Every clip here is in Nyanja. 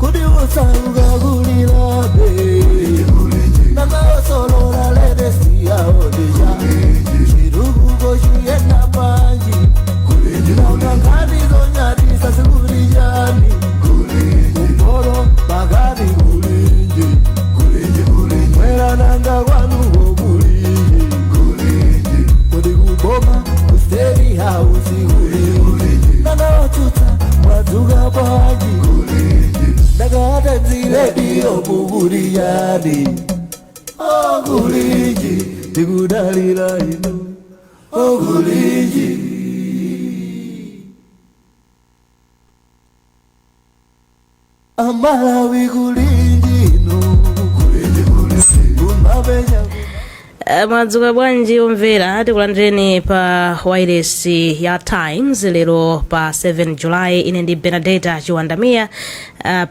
Kodi osauka kulilabe? Nanga osolola latest yawo ndija? Chitukuko chiyenda bwanji? Nanga nkhani zonyadisa zikuti chani? Kumpoto, pakati kulinji? Mwera nanga kwanuko kulinji? Kodi kuboma, ku State House kulinji? Nanga otsutsa mwadzuka bwanji? Nanga Radio mukuti chani? Okulinji, tikudalira inu, okulinji. Amalawi kulinji inu, kumapenya. Mwadzuka bwanji omvera? Tikulandireni pa wireless ya Times lero pa 7 July. Ine ndi Benadeta Chiwandamiya.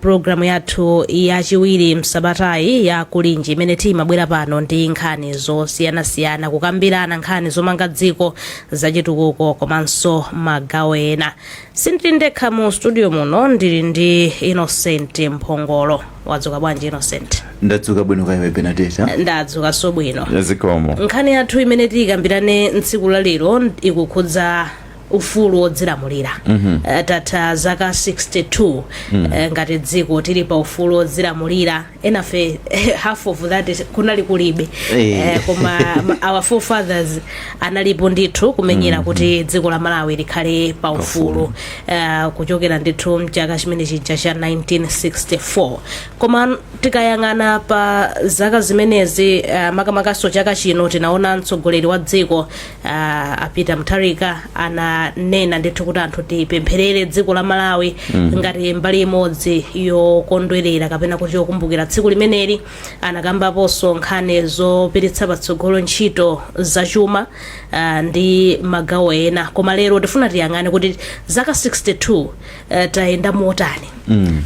Programu yathu yachiwiri msabatayi ya Kulinji, imene timabwera pano ndi nkhani zosiyanasiyana, kukambirana nkhani zomanga dziko, zachitukuko komanso magawo ena. Sindili ndekha mu studio muno, ndili ndi Innocent Mphongolo. Wadzuka bwanji, Innocent? Ndadzuka bwino, kaiwe Benadeta? Ndadzukanso bwino. Zikomo. Nkhani yathu imene tiyikambirane mtsiku la lero ikukhudza ufulu wodzilamulira. Tatha zaka 62 ngati dziko tili pa ufulu wodzilamulira. Enafe half of that kunali kulibe. Koma our forefathers analipo ndithu kumenyera kuti dziko la Malawi likhale pa ufulu, kuchokera ndithu mchaka chimene chija cha 1964. Koma tikayang'ana pa zaka zimenezi, makamakaso chaka chino, tinaona mtsogoleri wa dziko, a Peter Mutharika, ananena ndithu kuti anthu tipempherere dziko la Malawi ngati mbali imodzi yokondwerera kapena kuti yokumbukira tsiku limeneli. Anakambaponso nkhani zopititsa patsogolo ntchito zachuma ndi magawo ena. Koma lero tifuna tiyang'ane kuti zaka 62 tayenda motani?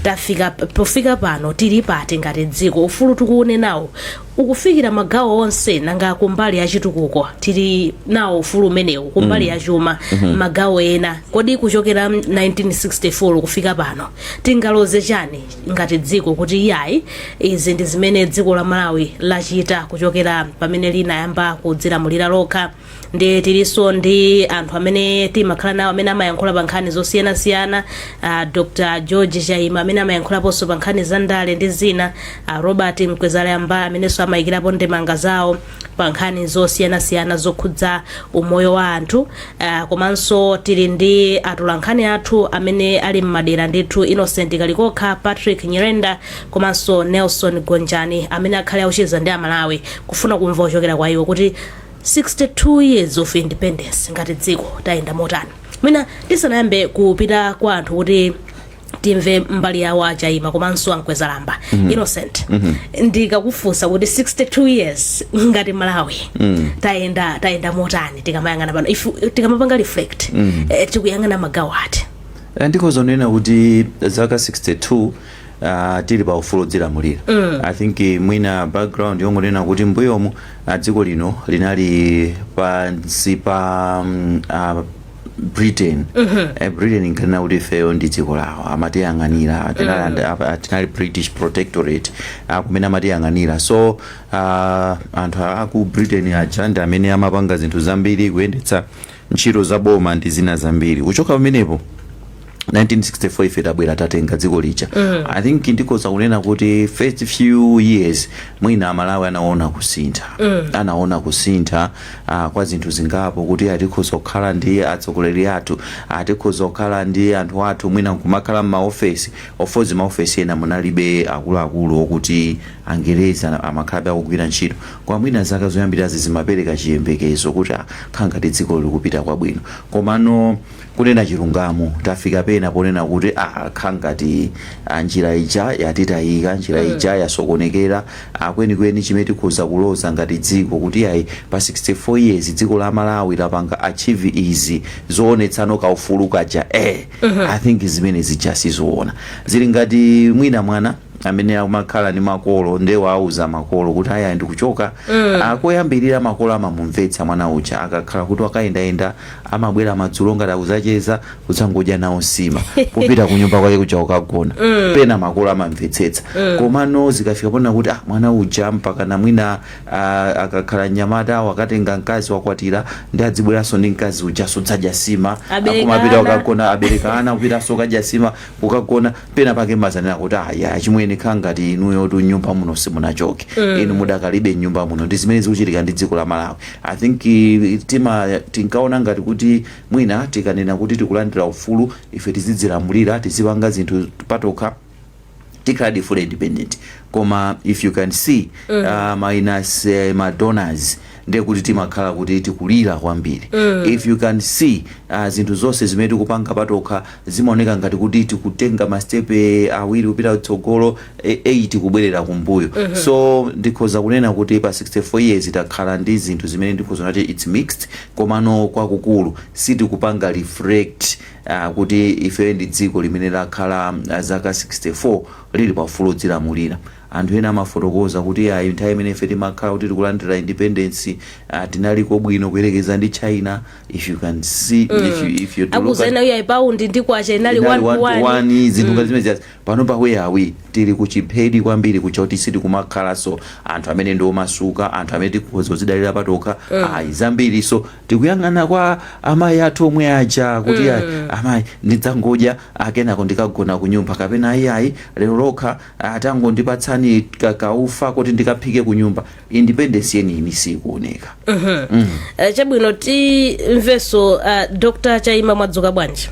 Tafika pofika pano tili pati ngati dziko? Ufulu tikuunenawo ukufikira magawo onse? Nanga kumbali ya chitukuko tili nawo ufulu umenewu? Kumbali ya chuma, magawo ena, kodi kuchokera 1964 kufika pano tingaloze chani ngati dziko kuti iyayi, izi ndi zimene dziko la Malawi lachita kuchokera pamene linayamba kudzilamulira lokha? Ndi tilinso ndi anthu amene timakhala nawo amene amayankhula pa nkhani zosiyanasiyana, Dr George Chaima amene amayankhulaponso pa nkhani za ndale ndi zina, Robert Mkwezalamba amenenso amayikirapo ndemanga zawo pa nkhani zosiyanasiyana zokhudza umoyo wa anthu, komanso tili ndi atolankhani athu amene ali mmadera ndithu, Innocent Kalikokha, Patrick Nyirenda komanso Nelson Gonjani, amene akhale akucheza ndi Amalawi kufuna kumva kuchokera kwa iwo kuti 62 years of independence ngati dziko tayenda motani. Mwina tisanayambe kupita kwa anthu kuti timve mbali yawo aChaima komanso aMkwezalamba, Innocent, ndikakufunsa kuti 62 years ngati Malawi tayenda motani, tikamayang'ana pano, if tikamapanga reflect, tikuyang'ana magawo ati? Ndikhozonena kuti zaka 62 tili pa ufulu odzilamulira, I think mwina background yongonena kuti mbuyomu dziko lino linali pansi pa Britain. Britain inkanena kuti ifeyo ndi dziko lawo, amatiyang'anira. Tinali British protectorate, kumene amatiyang'anira. So anthu aku Britain aja ndi amene amapanga zinthu zambiri, kuyendetsa ntchito za boma ndi zina zambiri. Kuchoka pamenepo, 1964 ife tabwera, tatenga dziko lija. I think ndikhoza kunena kuti first few years mwina Amalawi anaona kusintha, anaona kusintha kwa zinthu zingapo, kuti atikhoza kukhala ndi atsogoleri athu, atikhoza kukhala ndi anthu athu, mwina nkumakhala m'maofesi. Of course maofesi ena munalibe akuluakulu okuti Angerezi amakhalabe akugwira ntchito. Koma mwina zaka zoyambirazi zimapereka chiyembekezo kuti khala ngati dziko likupita kwabwino. Komano kunena chilungamo, tafika pena ponena kuti khala ngati njira ija yatitayika, njira ija yasokonekera. Kwenikweni chimene tikhoza kuloza ngati dziko kuti ayi, pa 64 years dziko la Malawi lapanga achieve izi zoonetsano kaufulu kaja, I think zimene zija sizoona. Zili ngati mwina mwana Amene amakhala ndi makolo, nde wauza makolo kuti aya, ndikuchoka. Akoyambirira makolo amamumvetsa mwana uja. Akakhala kuti akayendayenda, amabwera madzulo ngati akuzacheza, kudzangodya nawo nsima, kupita kunyumba kwake kuja kukagona. Pena makolo amamvetsetsa. Komano zikafika pona kuti mwana uja mpaka namwina akakhala mnyamata, wakatenga mkazi, wakwatira, ndi adzibweranso ndi mkazi ujaso dzadya sima, Abereka akumapita ana. kukagona, abereka ana, kupitanso kadya sima, kukagona. Pena pake mazanena kuti aya, chimwene, khala ngati inuyo tu nyumba muno simunachoke, inu mudakalibe nyumba muno. Ndi zimene zikuchitika ndi dziko la Malawi. I think tima tinkaona ngati kuti mwina tikanena kuti tikulandira ufulu, ife tizidzilamulira, tizipanga zinthu patokha, tikhaladi fully independent. Koma if you can see, minus ma donors, ndiye kuti timakhala kuti tikulira kwambiri. If you can see, zinthu zonse zimene tikupanga patokha zimaoneka ngati kuti tikutenga ma step 2 kupita kutsogolo, 8 kubwerera kumbuyo. So ndikhoza kunena kuti pa 64 years takhala ndi zinthu zimene ndikhoza kuti it's mixed. Komano kwakukulu sitikupanga reflect kuti ife ndi dziko limene lakhala zaka 64 lili paufulu odzilamulira. Anthu ena amafotokoza kuti ayi, nthawi imene ife timakhala kuti tikulandira independence, tinaliko bwino kuyerekeza ndi China. If you can see, if you to look at Akuzena uya, paundi ndi kwacha inali inali 1 to 1 to 1. 1, zinthu ngati zimene ziyazi. Pano pa where are we? Tili kuchiphedi kwambiri kucha kuti sitikumakhalanso anthu amene ndi omasuka, anthu amene tikhoza kudzidalira patokha. Ayi, zambiri so tikuyang'ana kwa amayi athu omwe aja kuti ayi, amayi, ndidzangodya, akenako ndikagona ku nyumba, kapena ayi, ayi, lero lokha atangondipatsani kaufa kuti ndikaphike ku nyumba. Independence yeniyeni sikuoneka. Chabwino, timvenso Dr Chaima. Mwadzuka bwanji?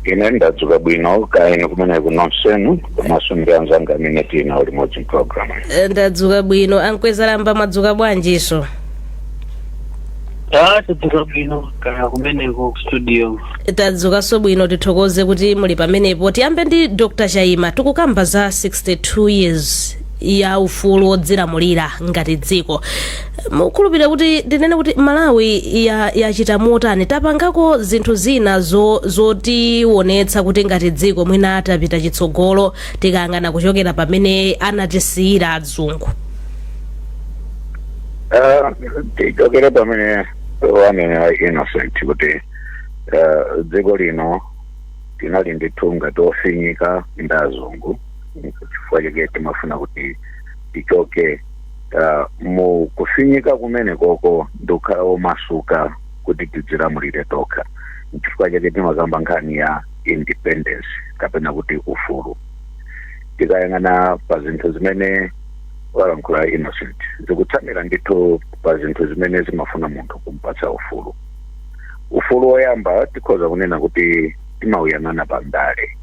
Ine ndadzuka bwino, kaya inu kumeneko nonsenu, komanso ndi anzanga amene tinawo limodzi program. Ndadzuka bwino. Ankwezalamba, mwadzuka bwanjiso? Ah, tadzuka bwino, kaya kumeneko ku studio? Tadzukanso bwino, tithokoze kuti muli pamenepo. Tiyambe ndi Dr Chaima. Tikukamba za 62 years ya ufulu wodzilamulira ngati dziko. Mukhulupirira kuti ndinene kuti Malawi yachita motani? Tapangako zinthu zina zotionetsa kuti ngati dziko mwina tapita chitsogolo tikayang'ana kuchokera pamene anatisiyira adzungu? Tichokere pamene wanena Innocent kuti dziko lino tinali ndithu ngati ofinyika ndi azungu. Chifukwa chake timafuna kuti tichoke mu kufinyika kumene koko ndikukhala omasuka kuti tidzilamulire tokha. Chifukwa chake timakamba nkhani ya independence kapena kuti ufulu. Tikayang'ana pa zinthu zimene walankhula Innocent, zikutsamira ndithu pa zinthu zimene zimafuna munthu kumpatsa ufulu. Ufulu woyamba tikhoza kunena kuti timawuyang'ana pa ndale,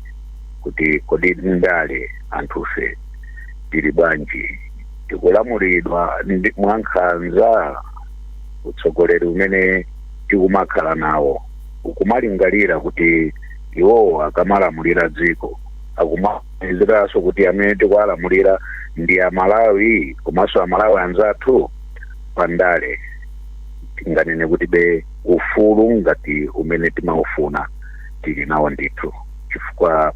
kuti kodi ndale anthufe tili bwanji? Tikulamulidwa mwankhanza? Utsogoleri umene tikumakhala nawo ukumalingalira kuti iwowo akamalamulira dziko akumaganiziranso kuti amene tikuwalamulira ndi Amalawi komanso Amalawi anzathu? Pandale tinganene kuti be ufulu ngati umene timaufuna tili nawo ndithu, chifukwa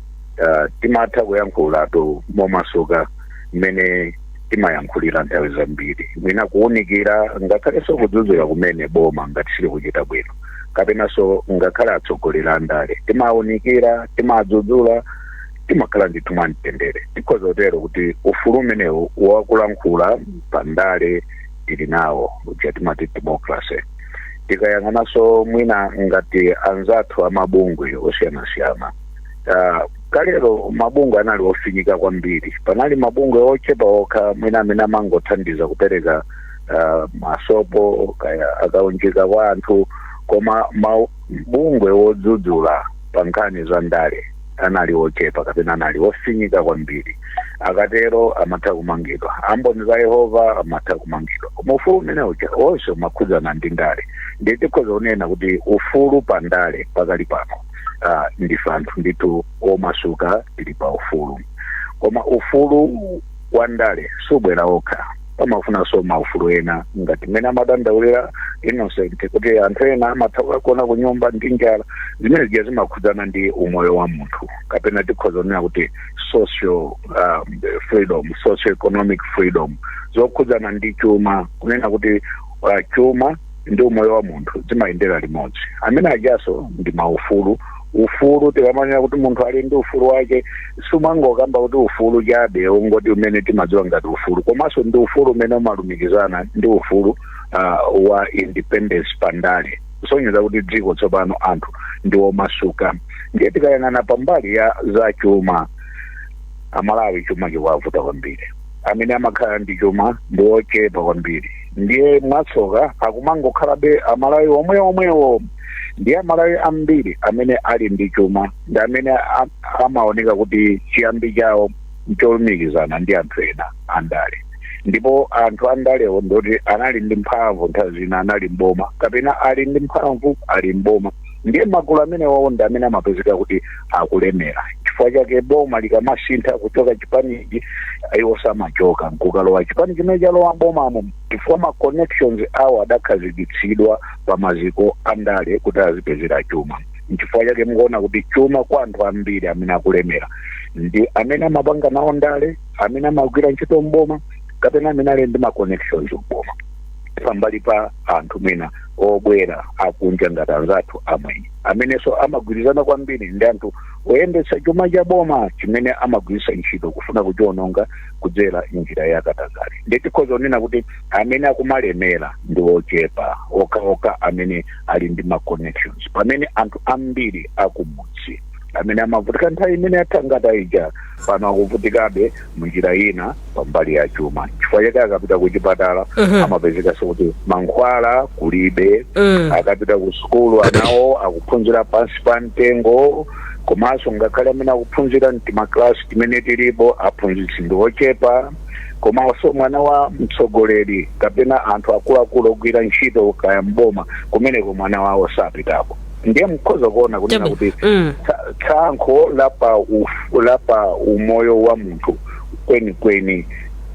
timatha kuyankhulatu momasuka mmene timayankhulira nthawi zambiri, mwina kuwunikira ngakhalenso kudzudzula kumene boma ngati sili kuchita bwino, kapenanso ngakhale atsogoleri a ndale timawunikira, timadzudzula, timakhala ndithu mwamtendere. Tikhoza kutero kuti ufulu umenewu wakulankhula pandale tili nawo, uja timati democracy. Tikayang'ananso mwina ngati anzathu amabungwe osiyanasiyana, kalero mabungwe anali ofinyika kwambiri. Panali mabungwe ochepa okha mwina amene amangothandiza kupereka masopo kaya akaunjika kwa anthu, koma mabungwe wodzudzula pa nkhani za ndale anali ochepa kapena anali ofinyika kwambiri. Akatero amatha kumangidwa. Amboni za Yehova amatha kumangidwa. Koma ufulu umene uja onse umakhudzana ndi ndale. Ndiye tikhoza kunena kuti ufulu pa ndale pakali pano, ndife anthu ndithu omasuka, tili pa ufulu. Koma ufulu wa ndale subwera okha. Pamafunanso maufulu ena ngati mmene amadandaulira Innocent kuti anthu ena amatha kukagona ku nyumba ndi njala. Zimene zija zimakhudzana ndi umoyo wa munthu, kapena tikhoza kunena kuti social freedom, socio economic freedom, zokhudzana ndi chuma, kunena kuti chuma ndi umoyo wa munthu zimayendera limodzi. Amene ajaso ndi maufulu. Ufulu, tikamanena kuti munthu ali ndi ufulu wake, sumangokamba kuti ufulu chabe ungoti umene timadziwa ngati ufulu, komanso ndi ufulu umene umalumikizana ndi ufulu wa independence pandale, kusonyeza kuti dziko tsopano anthu ndi omasuka. Ndiye tikayang'ana pambali ya za chuma, Amalawi chuma chikuwavuta kwambiri. Amene amakhala ndi chuma ndi ochepa kwambiri. Ndiye mwatsoka akumangokhalabe Amalawi omwe omwewo. Ndiye Amalawi ambiri amene ali ndi chuma ndi amene amaoneka kuti chiyambi chawo ncholumikizana ndi anthu ena andale, ndipo anthu andalewo ndoti anali ndi mphamvu nthawi zina, anali mboma kapena ali ndi mphamvu, ali mboma. Ndiye magulu amenewo ndi amene amapezeka kuti akulemera. Chifukwa chake boma likamasintha kuchoka chipanichi, iwo samachoka nkukalowa chipani chimene chalowa mbomamo, chifukwa ma connections awo adakhazikitsidwa pa maziko andale kuti azipezera chuma. Nchifukwa chake mukuona kuti chuma kwa anthu ambiri amene akulemera ndi amene amapanga nawo ndale, amene amagwira ntchito mboma kapena amene ali ndi ma connections mboma, pambali pa anthu mwina obwera akunja ngati anzathu amwenye, amenenso amagwirizana kwambiri ndi anthu oyendetsa chuma cha boma chimene amagwiritsa ntchito kufuna kuchiononga kudzera njira ya katangale. Ndiye tikhoza kunena kuti amene akumalemera ndi ochepa okhaokha amene ali ndi ma connections, pamene anthu ambiri akumudzi amene amavutika nthawi imene yathangata ija pano akuvutikabe munjira ina pambali ya chuma. Chifukwa chake akapita ku chipatala amapezekanso kuti mankhwala kulibe. Akapita ku sukulu, anawo akuphunzira pansi pa mtengo, komanso ngakhale amene akuphunzira mtimaklasi timene tilipo, aphunzitsi ndi ochepa. Komanso mwana wa mtsogoleri kapena anthu akuluakulu ogwira ntchito kaya mboma kumeneko, mwana wawo sapitako. Ndiye mukhoza kuona kunena kuti tsankho lapa umoyo wa munthu kwenikweni,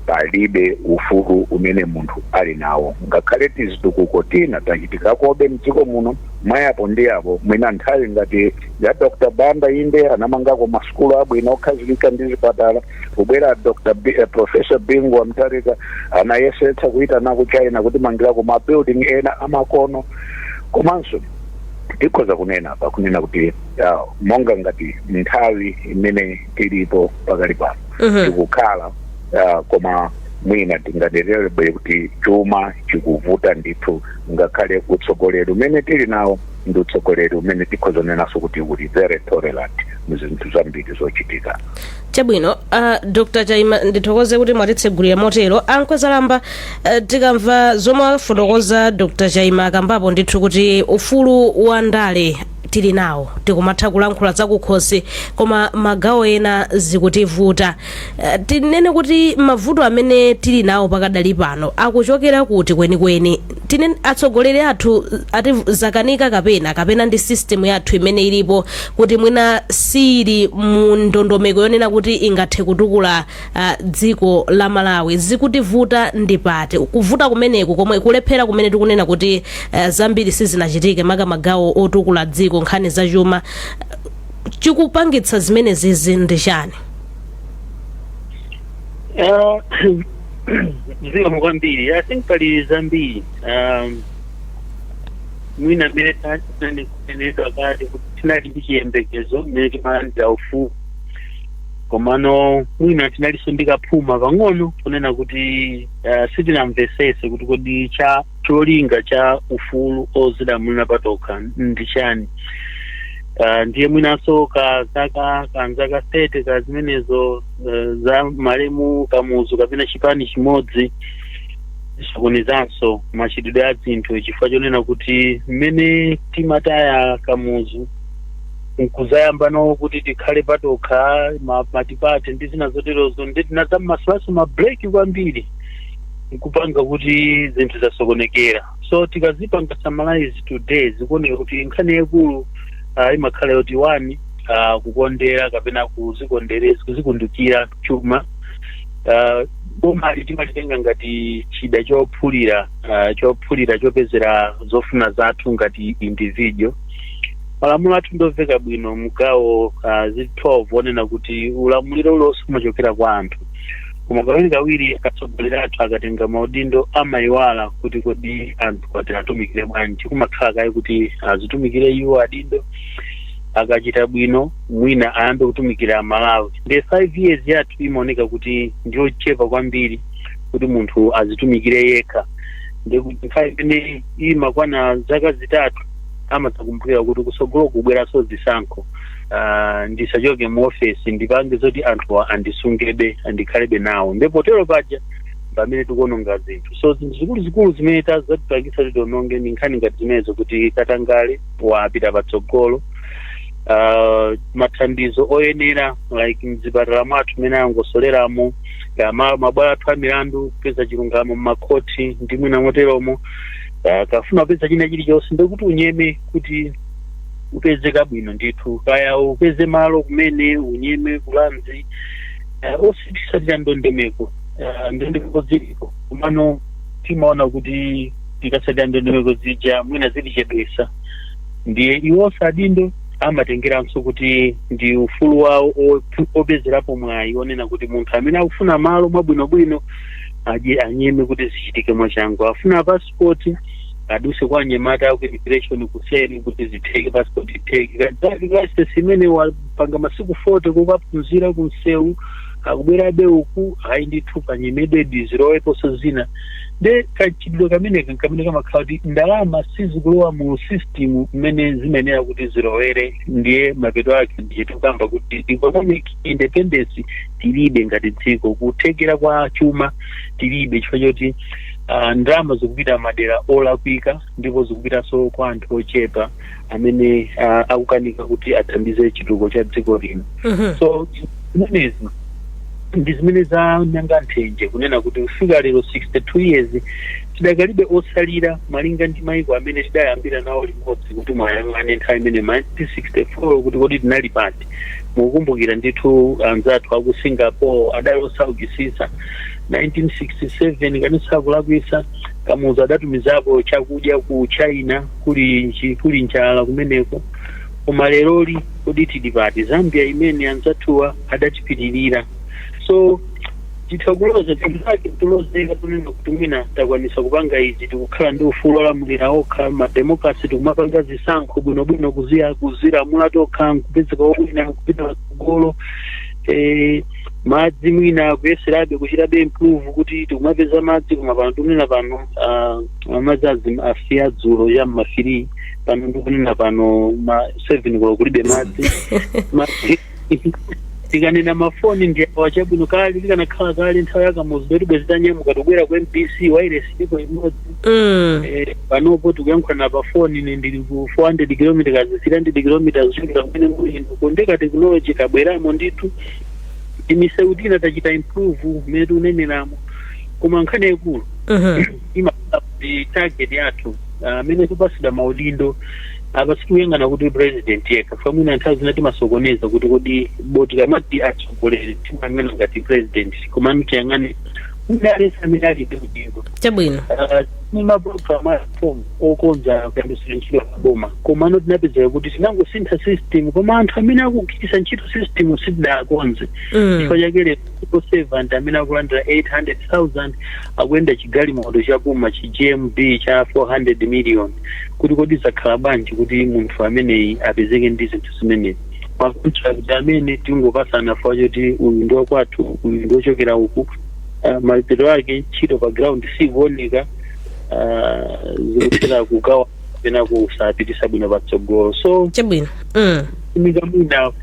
palibe ufulu umene munthu ali nawo, ngakhale tizitukuko tina tachitikakobe mdziko muno mwayapo ndi apo. Mwina nthawi ngati ya Dr Banda, inde, anamangako masukulu abwino okhazikika ndi zipatala. Kubwera Dr. Professor Bingu wa Mutharika, anayesetsa kuitana ku China kuti mangirako ma building ena amakono. Komanso tikhoza kunena pakunena kuti monga ngati nthawi imene tilipo pakali pano, tikukhala koma mwina tingadererebe kuti chuma chikuvuta ndithu, ngakhale utsogoleri umene tili nawo ndi utsogoleri umene tikhoza kunenanso kuti uli very tolerant muzinthu zambiri zochitika. Chabwino, Dr Chaima, ndithokoze kuti mwatitsegulira motero. Ankwezalamba, tikamva zomwe afotokoza Dr Chaima, akambapo ndithu kuti ufulu wa ndale tili nawo, tikumatha kulankhula zakukhosi, koma magawo ena zikutivuta. Tinene kuti mavuto amene tili nawo pakadali pano akuchokera kuti kwenikweni? Tinene atsogoleri athu ati zakanika, kapena ndi system yathu imene ilipo kuti mwina sili mu ndondomeko yonena kuti ingathe kutukula dziko la Malawi? Zikutivuta ndi pati? Kuvuta kumeneku komwe kulephera kumene tikunena kuti zambiri sizinachitike, maka magawo otukula dziko, nkhani zachuma, chikupangitsa zimenezizi ndi chani? Zikomo kwambiri. I think pali zambiri. Mwina mmene tanenedwa kale kuti tinali ndi chiyembekezo mmene timalandira ufulu, komano mwina tinalinso ndi kaphuma pang'ono kunena kuti sitinamvesese kuti kodi cha cholinga cha ufulu ozilamulira patokha ndi chani. Ndiye mwinanso ka zaka kanzaka 30 ka zimenezo za malemu Kamuzu kapena chipani chimodzi zisokonezanso machitidwe a zinthu, chifukwa chonena kuti mmene timataya Kamuzu nkuzayamba nawo kuti tikhale patokha, multiparty ndi zina zoterozo, ndi tinadzammasulaso ma brake kwambiri nkupanga kuti zinthu zasokonekera. So tikazipanga summarize today, zikuoneka kuti nkhani yaikulu imakhala yoti one, kukondera kapena kuzikondereza, kuzikundukira chuma. Bomali timalitenga ngati chida chophulira chopezera zofuna zathu ngati individual. Malamulo athu ndomveka bwino mugawo 12 onena kuti ulamuliro uliwonse umachokera kwa anthu, koma kawiri kawiri atsogoleri athu akatenga maudindo amayiwala kuti kodi anthu ati atumikire bwanji. Kumakhala kaye kuti azitumikire iwo adindo, akachita bwino mwina ayambe kutumikira Amalawi. Ndi 5 years yathu imaoneka kuti ndiyochepa kwambiri kuti munthu azitumikire yekha. Ndikuti nthawi imene imakwana zaka 3 amadzakumbukira kuti kusogolo kubweranso zisankho, ndisachoke mu ofesi, ndipange zoti anthu andisungebe, andikhalebe nawo. Ndipo tero paja pamene tikuononga zinthu. So zinthu zikuluzikulu zimene zatipangisa kuti tiononge ndi nkhani ngati zimenezo, kuti katangale wapita patsogolo, mathandizo oyenera like mzipatala mwathu mmene angosoleramo, mabwalo athu a milandu, kupeza chilungamo mmakhoti ndi mwina moteromo. Kafuna kupeza china chilichonse ndikuti unyeme kuti upezeka bwino ndithu, kaya upeze malo kumene unyeme kulanzi, osatitsatira ndondomeko. Ndondomeko zilipo, komano timaona kuti tikatsatira ndondomeko zija mwina zilichedwesa. Ndiye iwonso adindo amatengeranso kuti ndi ufulu wawo opezerapo mwayi onena kuti munthu amene akufuna malo mwabwinobwino adye anyeme kuti zichitike mwachangu, afuna passport aduse kwa anyamata aku immigration kuseri kuti zitheke, passport itheke, driving license imene wapanga masiku 40 kukaphunzira kumsewu akubwerabe uku, ayi ndithu panyemedwe ziloweponso zina. De kachidwe kameneka kamene kamakhala kuti ndalama sizikulowa mu system mmene zimayenera kuti zilowere. Ndiye mapeto ake ndiye tikukamba kuti economic independence tilibe ngati dziko, kuthekera kwa chuma tilibe, chifukwa choti ndalama zikupita madera olakwika ndipo zikupitanso kwa anthu ochepa amene akukanika kuti athandize chitukuko cha dziko lino. So zimenezi ndi zimene zanyanga nthenje kunena kuti kufika lero 62 years tidakalibe osalira malinga ndi maiko amene tidayambira nawo limodzi. Kuti mwayang'ane nthawi imene 1964 kuti kodi tinali pati, mukukumbukira ndithu anzathu aku Singapore adali osaukisisa. 1967 kanisa kulakwisa, Kamuzu adatumizapo chakudya ku China kuli njala kumeneko. Koma leroli kodi tili pati? Zambia imene anzathuwa adatipitirira. So titha kuloza zinthu zake tulozeka tunena kuti mwina takwanisa kupanga izi, tikukhala ndi ufulu olamulira okha, ma democracy, tikumapanga zisankho bwinobwino, kuzilamula tokha, nkupezeka wina kupita patsogolo. Madzi mwina kuyeserabe kuchitabe improve kuti tikumapeza madzi, koma pano tikunena pano madzi asiya dzulo ya mmafiri. Pano ndikunena pano ma 7 koloko kulibe madzi. Tikanena mafoni ndi awa, chabwino kale tikanakhala kale nthawi yakamuzu ndoti bwezi tanyamuka tikubwera ku MBC, wireless ilipo imodzi. Panopo tikuyankhulana pa foni, ine ndili ku 400 kilometers, 300 kilometers kuchokera kumene muli inu. Kondeka technology kabweramo ndithu, imisewu tina tachita improve mmene tikuneneramo, koma nkhani yaikulu imakhala kuti target yathu amene tipasidwa maudindo apa, sitikuyang'ana kuti president yekha. Fa mwina nthawi zina timasokoneza kuti kodi boti kamati atsogoleri timayang'ana ngati president, komano tiyang'ane mwina aliyense amene ali ndi udindo. Ni maprogram a reform okonza kuyambisira ntchito ya boma, komano tinapezeka kuti tinangosintha system, koma anthu amene akugwiritsa ntchito system sitidakonze. Chifukwa chake lero civil servant amene akulandira 800,000 akuyenda chigalimoto chapuma chi GMB cha 400 million. Kuti kodi zakhala bwanji kuti munthu ameneyi apezeke ndi zinthu zimenezi? Ma contract amene tingopasana fa choti uyu ndi wakwathu, uyu ndi wochokera uku, mapeto ake ntchito pa ground sikuoneka, zikuthera kugawa kapena kusapitisa bwino patsogolo. So Chabwino. Mika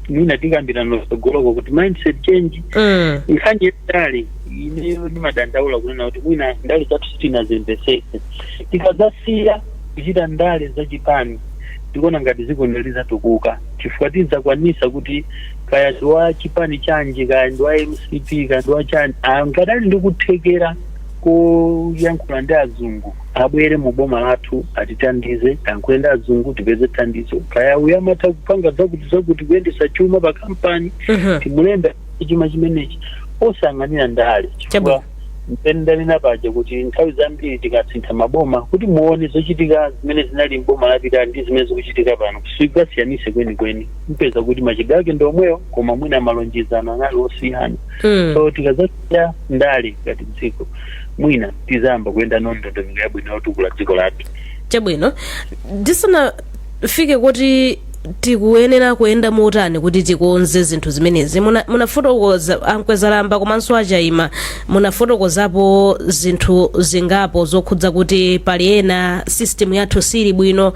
mwina tikambirana patsogoloko kuti mindset change. Nkhani yandale ineyo ndimadandaula kunena kuti mwina ndale zathu sitinazimvesese. Tikadzasiya kuchita ndale zachipani, tikuona ngati dziko lino lizatukuka, chifukwa tidzakwanisa kuti kaya ndi wa chipani chanji, kaya ndi wa MCP, kaya ndi wa chani, ngati ali ndi kuthekera koyankhula ndi azungu, abwere mu boma lathu atithandize, ayankhule ndi azungu tipeze thandizo. Kaya uyu amatha kupanga zakuti zakuti, kuyendesa chuma pa kampani, timulembe chuma chimenechi, osayang'anira ndale, chifukwa Mpene ndanena paja kuti nthawi zambiri tikasintha maboma, kuti muone zochitika zimene zinali mboma lapita ndi zimene zikuchitika pano, sikasiyanise kwenikweni. Mpeza kuti machitidwe ake ndi omwewo, koma mwina malonjezano anali osiyana. So tikazasiya ndale ngati dziko, mwina tizayamba kuyenda ndondomeko yabwino yotukula dziko lathu. Chabwino, ndisanafike kuti tikuyenera kuyenda motani kuti tikonze zinthu zimenezi, munafotokoza Ankwezalamba komanso Achaima, munafotokozapo zinthu zingapo zokhudza kuti pali ena system yathu sili bwino.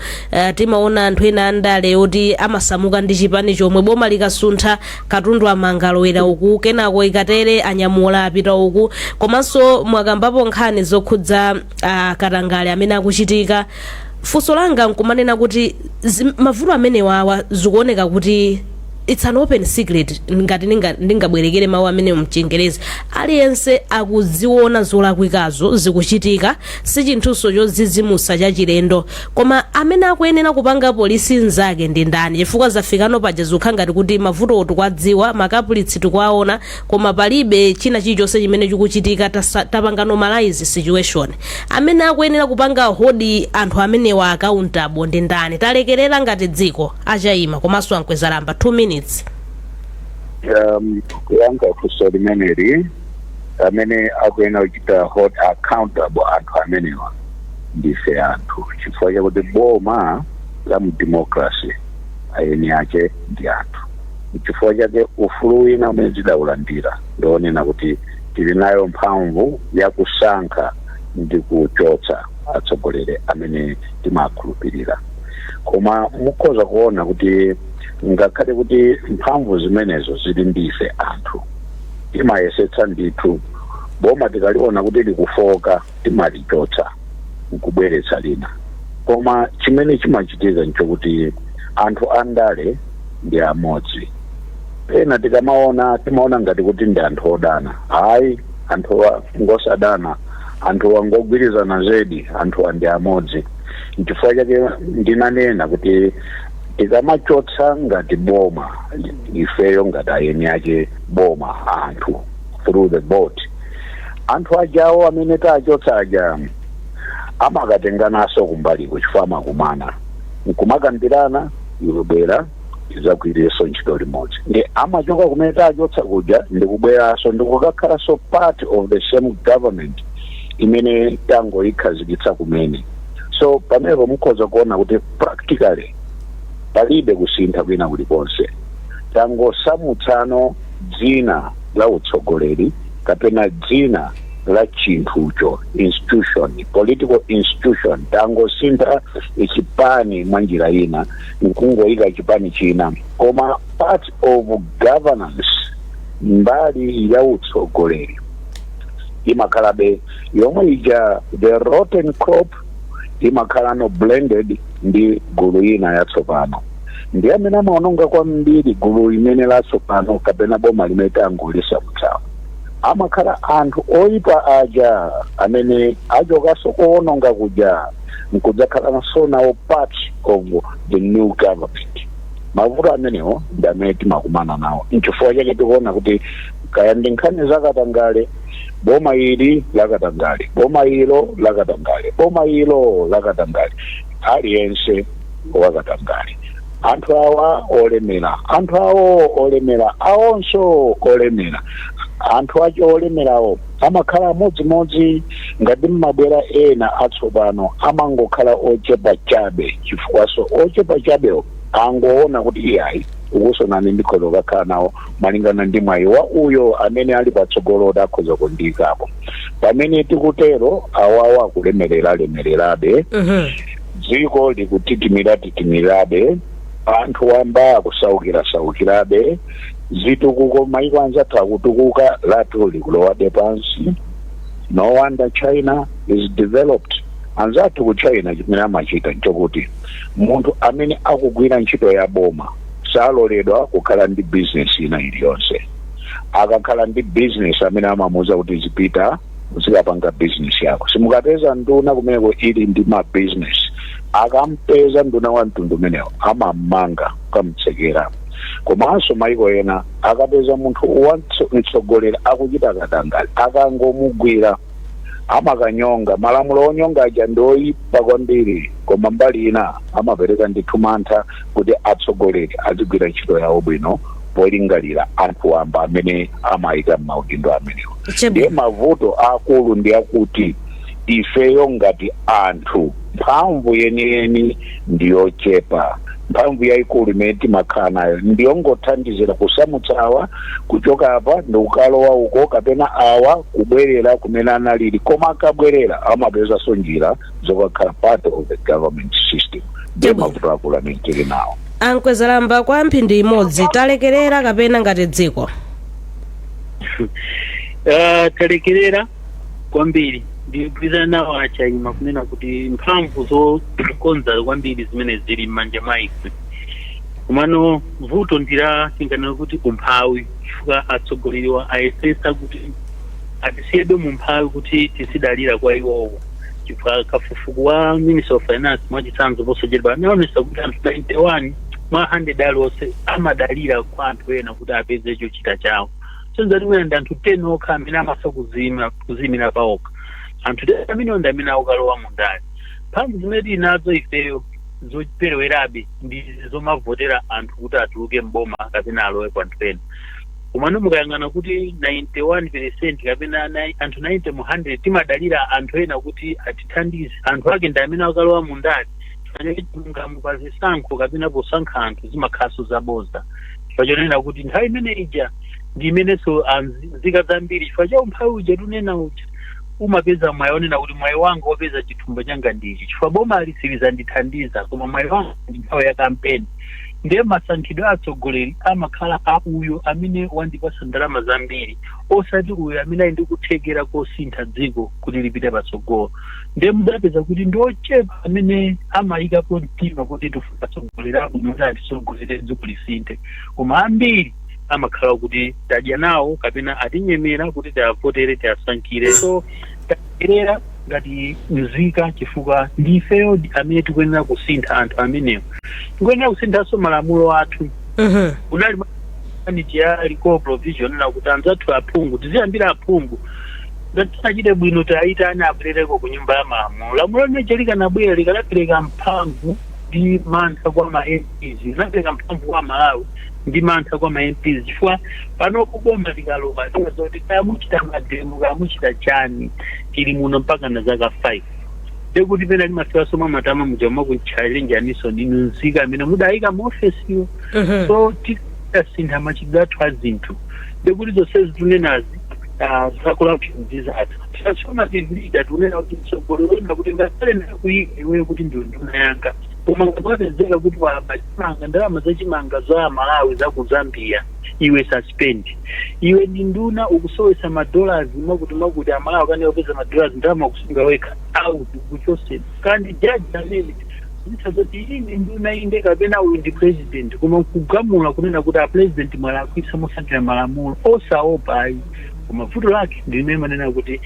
Timaona anthu ena andale oti amasamuka ndi chipani chomwe. Boma likasuntha, katundu amanga alowera uku, kenako ikatere anyamula apita uku. Komanso mwakambapo nkhani zokhudza katangale amene akuchitika. Funso langa nkumanena kuti mavuto amenewawa zikuoneka kuti it's an open secret, ngati ndingabwerekere mawu amene mchingerezi, aliyense akuziona zolakwikazo zikuchitika, si chinthuso chodzidzimutsa chachilendo. Koma amene akuyenera kupanga police nzake ndi ndani? Chifukwa zafikano paja zikukhala ngati kuti mavuto tikwadziwa, ma culprits tikwaona, koma palibe china chilichonse chimene chikuchitika. Tapanga normalize situation. Amene akuyenera kupanga hold anthu amenewa accountable ndi ndani? Talekerera ngati dziko. Achayima komanso Ankwezalamba, 2 minutes. Kuyankha funso limeneli, amene akuyenera kuchita hold accountable anthu amenewa ndife anthu, chifukwa chakuti boma la mu democracy eni ake ndi anthu. Chifukwa chake ufulu wina umene tidawulandira ndionena kuti tili nayo mphamvu yakusankha ndi kuchotsa atsogoleri amene timakhulupirira. Koma mukhoza kuona kuti ngakhale kuti mphamvu zimenezo zili ndife anthu, timayesetsa ndithu, boma tikaliona kuti likufoka timalichotsa nkubweretsa lina. Koma chimene chimachitika nchokuti anthu andale ndi amodzi. Pena tikamaona, timaona ngati kuti ndi anthu odana. Hayi, anthuwa ngosadana, anthuwa ngogwirizana zedi, anthuwa ndi amodzi. Nchifukwa chake ndinanena kuti tikamachotsa ngati boma, ifeyo ngati ayeni ake boma anthu, through the vote, anthu ajawo amene tachotsa aja amakatengananso kumbaliko, chifukwa amakumana nkumakambirana, "Iwe bwera tidzagwirirenso ntchito limodzi." Ndi amachoka kumene tachotsa kuja ndikubweranso ndikukakhalanso part of the same government imene tangoyikhazikitsa kumene. So pamenepo mukhoza kuona kuti practically palibe kusintha kwina kulikonse, tangosamutsano dzina la utsogoleri kapena dzina la chinthucho, institution, political institution. Tangosintha chipani mwa njira ina nkungoyika chipani china, koma part of governance, mbali ya utsogoleri, imakhalabe yomwe ija. The rotten crop imakhala no blended ndi gulu ina yatsopano, ndi amene amaononga kwambiri gulu limene latsopano kapena boma limene tangolisamutsawo. Amakhala anthu oyipa aja amene achokanso kuononga kuja nkudzakhalanso nawo part of the new government. Mavuto amenewo ndi amene timakumana nawo. Nchifukwa chake tikuona kuti kaya ndi nkhani zakatangale, boma ili lakatangale, boma ilo lakatangale, boma ilo lakatangale, aliyense wakatangale. Anthu awa olemera, anthu awo olemera, awonso olemera, anthu acho olemerawo amakhala amodzimodzi. Ngati mmabwera ena atsopano, amangokhala ochepa chabe, chifukwaso ochepa chabewo angoona kuti iyayi, ukusonani ndikhoza kukakhala nawo malingana ndi mwayi wa uyo amene ali patsogolo kuti akhoza kundiyikapo. Pamene tikutero, awawa akulemerera lemererabe, dziko likutitimira titimirabe, anthu wamba akusaukira saukirabe, zitukuko maiko anzathu akutukuka, lathu likulowabe pansi. No wonder China is developed. Anzathu ku China chimene amachita nchokuti munthu amene akugwira ntchito ya boma saloledwa kukhala ndi business ina iliyonse. Akakhala ndi business, amene amamuuza kuti zipita uzikapanga business yako. Simukapeza nduna kumeneko ili ndi ma business. Akampeza nduna wa mtundu umenewo, amamanga, kamtsekera. Komanso maiko ena akapeza munthu wa mtsogoleri akuchita katangale, akangomugwira amakanyonga. Malamulo onyonga aja ndi oyipa kwambiri, koma mbali ina amapereka ndithu mantha kuti atsogoleri azigwira ntchito yawo bwino polingalira anthu wamba amene amayika m'maudindo amenewo. Ndiye mavuto akulu ndi akuti ifeyo ngati anthu mphamvu yeniyeni ndiyochepa. Mphamvu yayikulu imene timakhala nayo ndiyongothandizira kusamutsa awa kuchoka apa ndi kukalowa uko, kapena awa kubwerera kumene analili, koma akabwerera amapezanso njira zokakhala part of the government system. Ndiye mavuto akulu amene tili nawo. A Mkwezalamba, kwa mphindi imodzi, talekerera kapena ngati dziko? Talekerera kwambiri. Ndigwirizana nawo achaima kunena kuti mphamvu zokonza kwambiri zimene zili m'manja mwa ife, komano vuto ndila tinganena kuti umphawi, chifukwa atsogoleriwa ayesesa kuti atisiyebe mu umphawi kuti tizidalira kwa iwowo, chifukwa kafukufuku wa Minister of Finance mwachitsanzo posachedwa anaonesa kuti anthu 91 mwa 100 aliwonse amadalira kwa anthu ena kuti apeze chochita chawo. Sonza mwina ndi anthu 10 okha amene amatha kuziyimira paokha. Anthu 10 amenewo ndi amene akukalowa mundale. Mphamvu zimene tili nazo ifeyo zoperewerabe ndi zomavotera anthu kuti atuluke mboma kapena alowe kwa anthu ena. Komano mukayang'ana kuti 91% kapena anthu 90 mu 100 timadalira anthu ena kuti atithandize, anthu ake ndi amene akalowa mundale. Chilungamo pa zisankho kapena posankha anthu zimakhalanso zaboza, chifukwa chonena kuti nthawi imene ija ndi imenenso nzika zambiri, chifukwa cha umphawi uja tunena uja, umapeza mwayi onena kuti mwayi wanga wopeza chithumba changa ndichi, chifukwa boma alisiliza ndithandiza, koma mwayi wanga ndi nthawi ya kampeni. Ndiye masankhidwe a atsogoleri amakhala a uyo amene wandipasa ndalama zambiri, osati uyo amene ali ndi kuthekera kosintha dziko kuti lipite patsogolo. Ndiye mudapeza kuti ndi ochepa amene amayikapo mtima kuti tifuna atsogoleri abwino kuti atitsogolere, dziko lisinthe, koma ambiri amakhala kuti tadya nawo kapena atinyemera kuti tiavotere, tiasankhire. So takerera ngati nzika, chifukwa ndifeyo amene tikuyenera kusintha anthu amenewo. Tikuyenera kusinthanso malamulo athu. Kunali maniji ya recall provision na kuti anzathu aphungu, tiziyambira aphungu, ngati tinachite bwino tayitani abwerereko ku Nyumba ya Malamulo. Lamulo limeje likanabwera likanapereka mphamvu ndi mantha kwa ma MPs, linapereka mphamvu kwa Malawi ndi mantha kwa ma MPs, chifukwa pano kuboma likalowa kuti kaya muchita mademo, kaya muchita chani, tili muno mpaka na zaka 5. Ndekuti pena limafikanso mwa matama muja mwakuchallenge-aniso inu nzika amene mudayika mu ofesiyo. So tikasintha machitidwe athu a zinthu, ndekuti zonsezi tunenazi za corruption zizatha. Transformative leader tunena kuti mtsogoleri wina kuti ngakhale ndakuyika iweyo kuti ndiwe nduna yanga, koma ngati wapezeka kuti waba chimanga, ndalama zachimanga za Malawi za ku Zambia, iwe suspend. Iwe ndi nduna, ukusowesa madollars mwakuti mwakuti, Amalawi akane kupeza madollars, ndalama kusunga wekha, out, kuchosera. Kandi jaji amene zitha zoti iyi ndi nduna inde kapena uyu ndi president, koma kugamula kunena kuti a president mwalakwitsa motsatira malamulo, osaopa ayi. Koma vuto lake ndi limene manena kuti